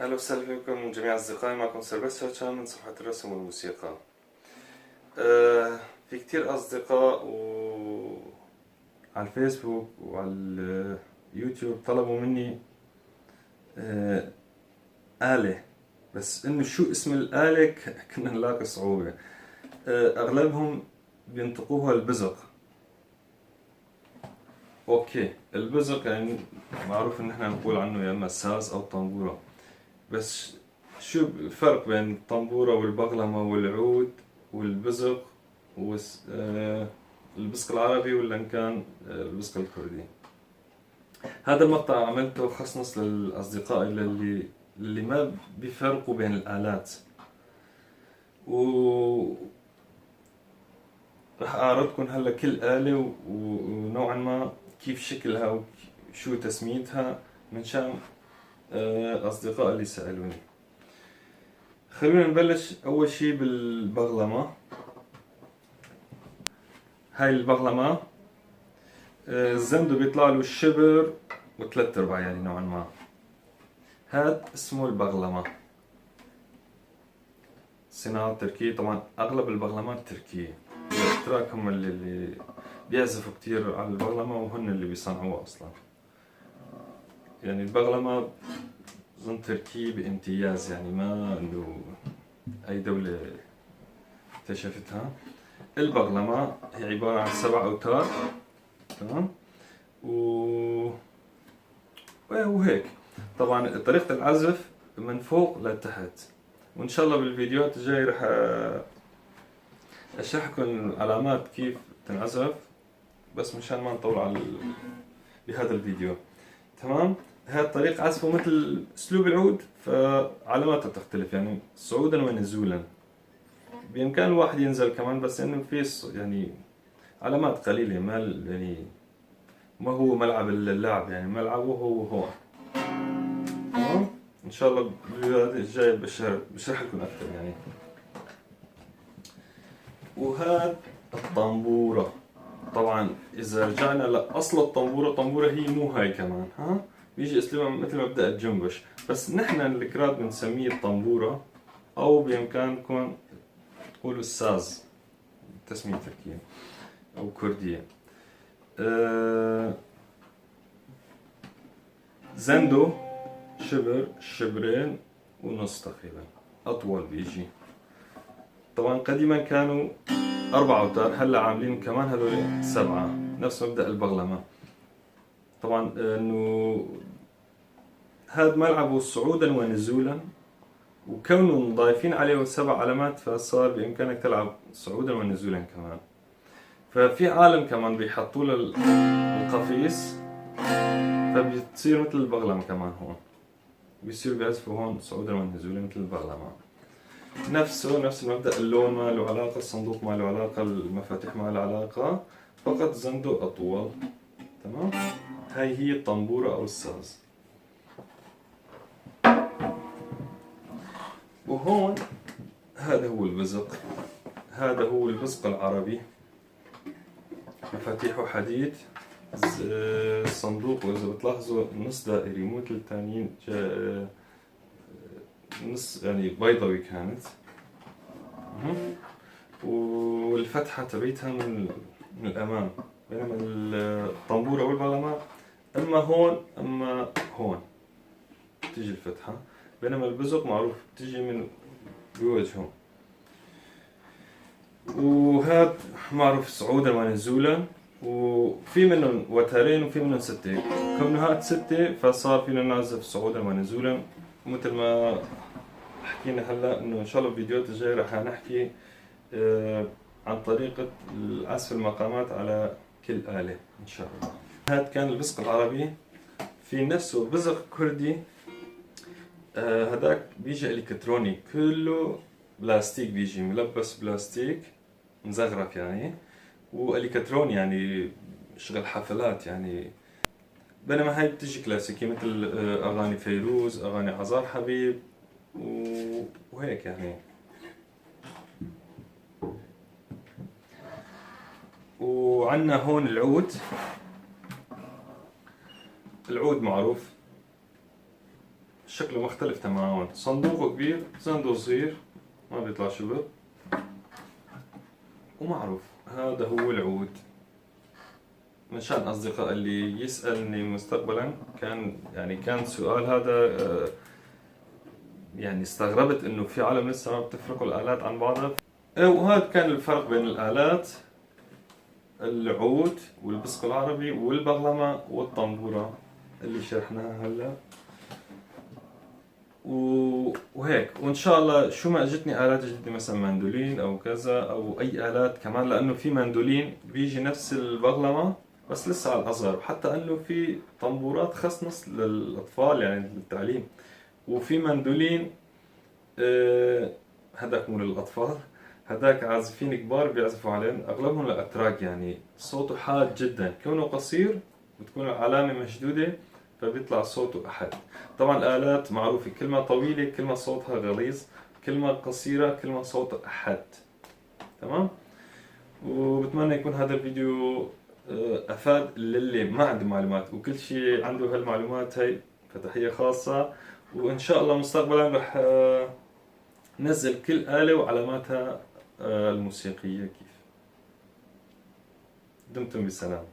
أهلا وسهلا فيكم جميع أصدقائي، معكم سربست شاتشان من صفحة الرسم والموسيقى. في كتير أصدقاء على الفيسبوك وعلى اليوتيوب طلبوا مني آلة، بس إنه شو اسم الآلة كنا نلاقي صعوبة. أغلبهم بينطقوها البزق. okay، البزق يعني معروف إن احنا نقول عنه يا إما ساز أو طنبورة، بس شو الفرق بين الطنبورة والبغلمة والعود والبزق البزق العربي ولا إن كان البزق الكردي؟ هذا المقطع عملته خص نص للأصدقاء اللي ما بيفرقوا بين الآلات، و رح أعرضكم هلا كل آلة ونوعا ما كيف شكلها وشو تسميتها من شان أصدقاء اللي سألوني. خلونا نبلش أول شي بالبغلمة. هاي البغلمة، الزندو بيطلع له شبر وثلاث ارباع يعني نوعا ما. هاد اسمه البغلمة، صناعة تركية. طبعا أغلب البغلمات تركية، الأتراك هم اللي بيعزفوا كتير على البغلمة وهن اللي بيصنعوها أصلا. يعني البغلمة بظن تركية بامتياز، يعني ما إنه أي دولة اكتشفتها. البغلمة هي عبارة عن 7 أوتار، تمام؟ وهيك طبعا طريقة العزف من فوق لتحت، وإن شاء الله بالفيديوهات الجاية رح أشرح لكم العلامات كيف تنعزف، بس مشان ما نطول على بهذا الفيديو. تمام؟ هاي الطريقة عزفه مثل أسلوب العود، فعلاماتها بتختلف يعني صعودا ونزولا. بإمكان الواحد ينزل كمان، بس إنه في يعني علامات قليلة، ما يعني ما هو ملعب اللعب، يعني ملعبه هو هون. تمام؟ إن شاء الله بالفيديوهات الجاية بشرح لكم أكثر يعني. وهذا الطنبورة، طبعا إذا رجعنا لأصل الطنبورة، الطنبورة هي مو هاي كمان، ها؟ بيجي أسلوبها مثل مبدأ الجنبش، بس نحن الكراد بنسميه الطنبورة، أو بإمكانكم تقولوا الساز، تسمية تركية أو كردية. زندو شبر، شبرين ونص تقريبا، أطول بيجي. طبعا قديما كانوا 4 أوتار، هلا عاملين كمان هذول 7، نفس مبدأ البغلمة. طبعا انه هذا ملعبه صعودا ونزولا، وكونه ضايفين عليه 7 علامات فصار بامكانك تلعب صعودا ونزولا كمان. ففي عالم كمان بيحطوا له القفيص، فبتصير مثل البغلمة كمان هون، بيصيروا بيعزفوا هون صعودا ونزولا مثل البغلمة. نفس المبدأ، اللون ما له علاقة، الصندوق ما له علاقة، المفاتيح ما له علاقة، فقط زندو أطول. تمام؟ هاي هي الطنبورة أو الساز. وهون هذا هو البزق، هذا هو البزق العربي، مفاتيحه حديد، الصندوق وإذا بتلاحظوا نص دائري مو مثل الثانيين، نص يعني بيضوي كانت. والفتحة تبعتها من الأمام، بينما الطنبورة والبغلمة أما هون أما هون تيجي الفتحة، بينما البزق معروف تيجي من بوجهه. وهذا معروف صعودا ونزولا، وفي منهم وترين وفي منهم 6. كونه هاد 6 فصار فينا نعزف صعودا ونزولا، مثل ما حكينا هلا انه ان شاء الله بالفيديوهات الجايه رح نحكي عن طريقة عزف المقامات على كل آلة ان شاء الله. هاد كان البزق العربي، في نفسه بزق كردي، هداك بيجي الكتروني كله بلاستيك، بيجي ملبس بلاستيك مزخرف يعني، والكتروني يعني شغل حفلات يعني. بينما هاي بتجي كلاسيكي مثل اغاني فيروز، اغاني عزار حبيب وهيك يعني. وعندنا هون العود، العود معروف شكله مختلف تماما، صندوقه كبير، زنده صغير، ما بيطلع شبر، ومعروف هذا هو العود. منشان أصدقاء اللي يسألني مستقبلا، كان يعني كان سؤال هذا، يعني استغربت انه في عالم لسه ما بتفرقوا الآلات عن بعضها. وهذا كان الفرق بين الآلات، العود والبزق العربي والبغلمة والطنبورة اللي شرحناها هلا وهيك. وان شاء الله شو ما اجتني الات جديده، مثلا ماندولين او كذا او اي الات كمان، لانه في ماندولين بيجي نفس البغلمه بس لسه على الاصغر، وحتى انه في طنبورات خص نص للاطفال يعني للتعليم، وفي ماندولين هداك مو للاطفال، هداك عازفين كبار بيعزفوا عليهم، اغلبهم الاتراك، يعني صوته حاد جدا، كونه قصير بتكون العلامه مشدوده فبيطلع صوته أحد. طبعا الآلات معروفة، كل ما طويلة كل ما صوتها غليظ، كل ما قصيرة كل ما صوتها أحد. تمام؟ وبتمنى يكون هذا الفيديو أفاد للي ما عنده معلومات، وكل شيء عنده هالمعلومات هي فتحية خاصة. وإن شاء الله مستقبلا رح نزل كل آلة وعلاماتها الموسيقية كيف. دمتم بسلام.